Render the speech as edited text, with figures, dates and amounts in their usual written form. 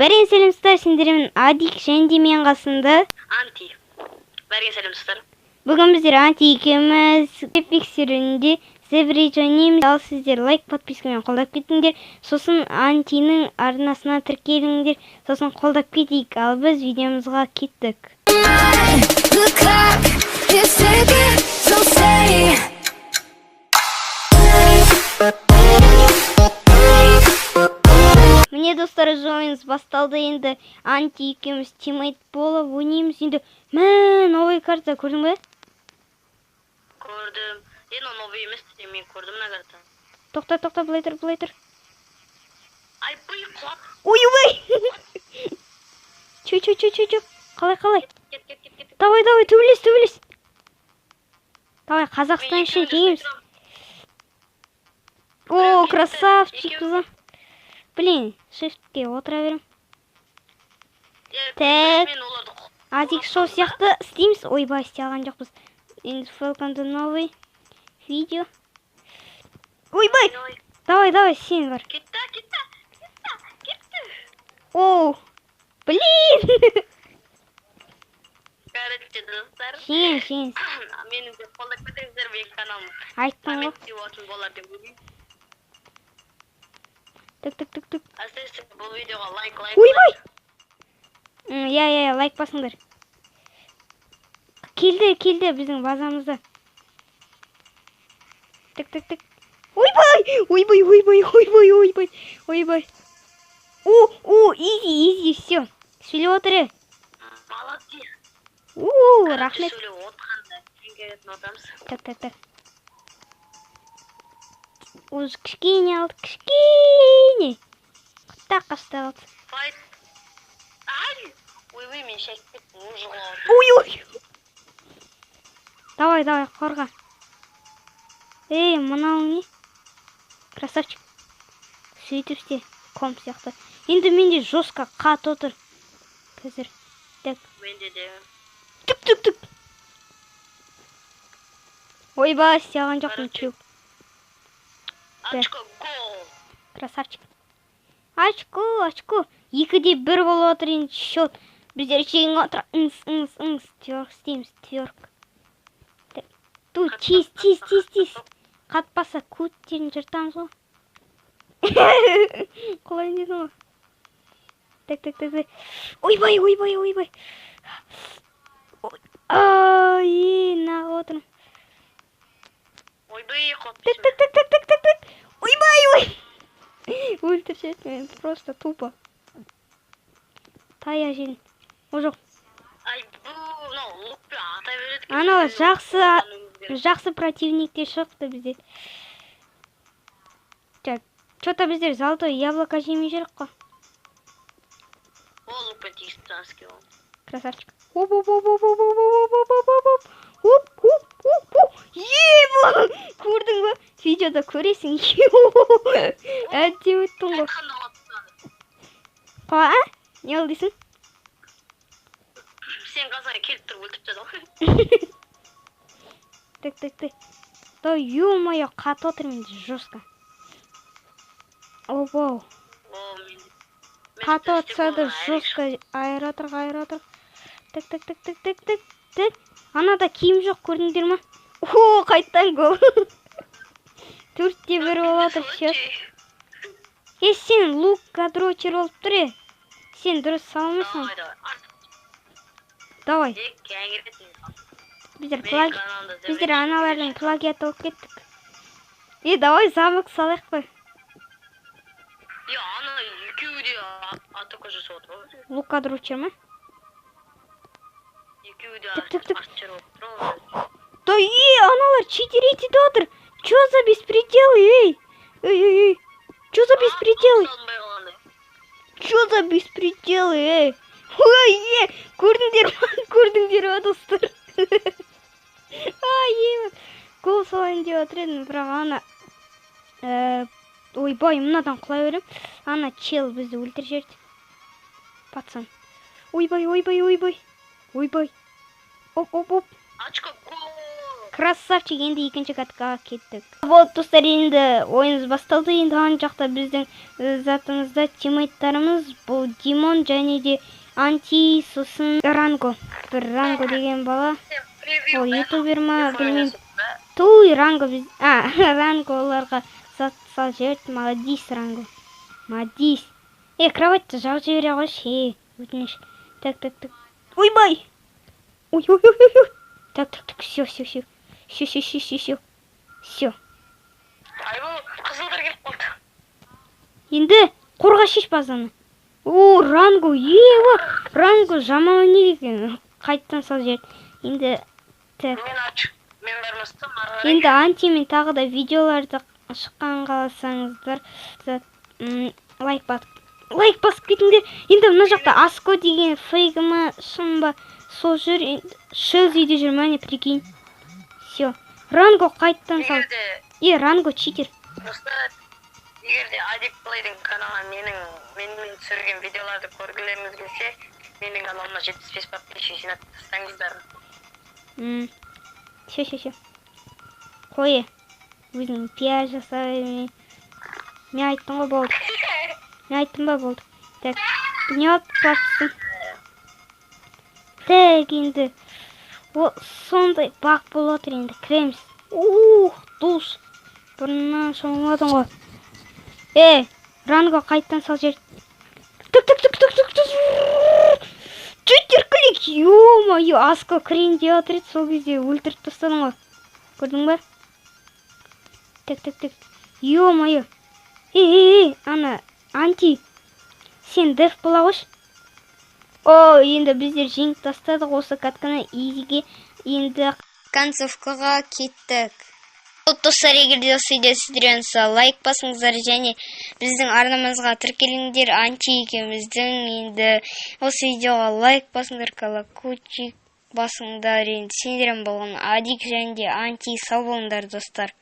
Бәріңе сәлем, достар, сендермен Адик және де менің қасымда Анти. Бәріңе сәлем, достар. Бүгін біздер Анти екеуміз Epic серверінде The Bridge ойнаймыз. Ал сіздер лайк, подпискамен қолдап кетіңдер. Сосын Антиның арнасына тіркеліңдер. Сосын қолдап кетейік. Ал біз видеомызға кеттік. The clock is ticking, so say. Міне, достар, уже ойынымыз басталды енді. Анти екеуміз тиммейт болып ойнаймыз енді. Мә, новый карта көрдің бе? Көрдім. Енді ол новый емес, мен көрдім мына картаны. Тоқта, тоқта, былай тұр, былай тұр. Айбый, құлап. Ойбай! Чё, чё, чё, чё, чё? Қалай, қалай? Кет, кет, кет, кет. Давай, давай, төбелес, төбелес. Давай, Қазақстан Мен үшін екеуін жеңеміз. ұстай. О, Біреу кетті, красавчик. Екеу. Блин, шифтке отыра берем. Е, Так. мен оларды Адик шоу сияқты істейміз. Ойбай, істей алған жоқпыз. Енді welcome to новый видео. Ойбай! Ой, Давай, давай, сен бар. кетті, кетті, кетті, кетті. Оу. Блин! Короче, достар. Жеңеміз, жеңеміз. Мені де қолдап кетіңіздер, менің каналым. Айттым ғой. Құрмет болатын болар деп ойлаймын. Тік, тік, тік, тік. Әсіресе бұл видеоға лайк, лайк, Ойбай! лайк. Иә, иә, иә, лайк басыңдар. Келді, келді біздің базамызда. Тік, тік, тік. Ойбай! Ойбай, ойбай, ойбай, ойбай, ойбай. О, о, изи, изи, все. Сөйлеп отыр, е. Молодец. У, Короче, рахмет. Сөйлеп отырғанда тең келетін адамсың. Так, так, так. Уже кішкене алды, кішкене. Құтта қашта қалды. Файт. Ай! Ойбай, мен шайып кеттім, уже құлап. Ой, ой. Давай, давай, қорға. Ей, мынау не? Красавчик. Сөйтіп істе, комп сияқты. Енді менде жестко қат отыр. Қазір. Так. Менде де. Түк, түк, түк. Ойбай, істей алған жоқпын, Короче. трюк. Очко, гол. Красавчик. Очко, очко. 2-1 болып отыр енді счет. Біздер жеңіп отыр. Ыңс, ыңс, ыңс. Тверк істейміз, тверк. Так. Ту, тез, тез, тез, тез. Қатпаса көттерін жыртамыз ғой. Құлайын дедім ғой. Так, так, так, так. Ойбай, ойбай, ойбай. Ой, ай, неғып отырмын. Ойбай, құлап Так, так, так, так, так, так, так. Ойбай, ой. Өлтіріп жіберді мені просто тупо. Таяқ жедім. О, жоқ. Ай, бұл мынау лукпен ата береді екен. Анау жақсы Қолдануымыз керек. Жақсы противниктер шықты бізде. Так, что-то біздер золотой яблоко жемей жүрік қой. Ол лукпен тигізіп тастаған екен ол. Красавчик. Оп, оп, оп, оп, оп, оп, оп, оп, оп, оп, оп. Оп, оп, оп, оп. Ебо! Көрдің ба? Видеода көресің. Әдемі өттің ғой. Айтқанда құлап тастады. Қа, а? Не ол дейсің? Сен қазір келіп тұрып өлтіріп тастады ғой. Так, так, так. Да ё-моё, қатып отыр менде жестко. Опау. О, мен. Қатып отырса да жестко айыра тұр, айыра тұр. Так, так, так, так, так, так, так. Анада киім жоқ, көрдіңдер ма? О, қайттан гол. 4-1 болып жатыр счет. Е, сен лук дрочер болып тұр, е. Сен дұрыс салмайсың. Давай, давай. Давай. Е, кеңіретін. Біздер Менің плаги каналымда біздер The аналардың плагиаты болып кеттік. Е, давай замок салайық қой. Е, ана екеуі де атака жасап отыр ғой. Лука дрочер ма? Екеуі де Тік, тік, тік. арчер болып тұр ғой. Да е, аналар читерить етіп отыр. Чё за беспредел, ей? Ей, ей, ей. Чё за беспредел? Салынбай қалғандай. Чё за беспредел, ей? Ой, е, көрдіңдер ма? Көрдіңдер ма, достар? Ай, е, гол салайын деп отыр едім, бірақ ана ойбай, мынадан құлай берем. Ана чел бізді өлтіріп жіберді. Пацан. Ойбай, ойбай, ойбай. Ойбай. Оп, оп, оп. Очко, гол. Красавчик, енді екінші каткаға кеттік. Болды, достар, енді ойынымыз басталды. Енді ана жақта біздің затымызда тиммейттарымыз бұл Димон және де Анти, сосын Ранго. Бір Ранго деген бала. Ол ютубер ма, білмеймін. Туй, Ранго біз... А, Ранго оларға зат салып жіберді. Молодец, Ранго. Молодец. Е, кроватьты жағып жібере қойшы, е, өтініш. Так, так, так. Ойбай! Ой, ой, ой, ой, ой. Так, так, так, все, все, все. Все, все, все, все, все. Все. Айбол, қызылдар келіп қалды. Енді қорға шеш базаны. О, Ранго, ева, Ранго жаман ойнайды екен. Қайттан салып жіберді. Енді, так. Мен ач. Мен бармастым ары қарай. Енді Антимен тағы да видеоларды шыққан қаласаңыздар, зат, лайк басып, лайк басып кетіңдер. Енді мына жақта Аско деген фейк ма, шын ба, сол жүр. Енді Шелзи де жүр, міне, прикинь. Все. Ранго қайттан Егер салды. де Е, Ранго читер. Достар, егер де Адик Плейдің каналына менімен түсірген видеоларды көргілеріңіз келсе, менің каналыма 75 подписчик жинап тастаңыздар. Все, все, все. Қой. Өзің пиар жаса берме. Мен айттым ғой, болды. Мен айттым ба, болды. Так, не алып құлап. Так, енді. О, сондай баг болып отыр, енді кіреміз. Ух, душ. Бұрыннан шомылмадың ғой. Е, Ранго қайттан салып жіберді. Так, так, так, так, так, так. Читер клик, ё-моё, Аско кірейін деп жатыр еді, сол кезде өлтіріп тастадың ғой. Көрдің ба? Так, так, так. Ё-моё. Ей, ей, ей, ана, Анти. Сен деф бола қойшы. О, енді біздер жеңіп тастадық осы катканы изиге. Енді концовкаға кеттік. Достар, егер де осы видео сіздерге ұнаса, лайк басыңыздар және біздің арнамызға тіркеліңдер. Анти екеуміздің енді осы видеоға лайк басыңдар, колокольчик басыңдар. Енді сендермен болған Адик және де Анти. Сау болыңдар, достар.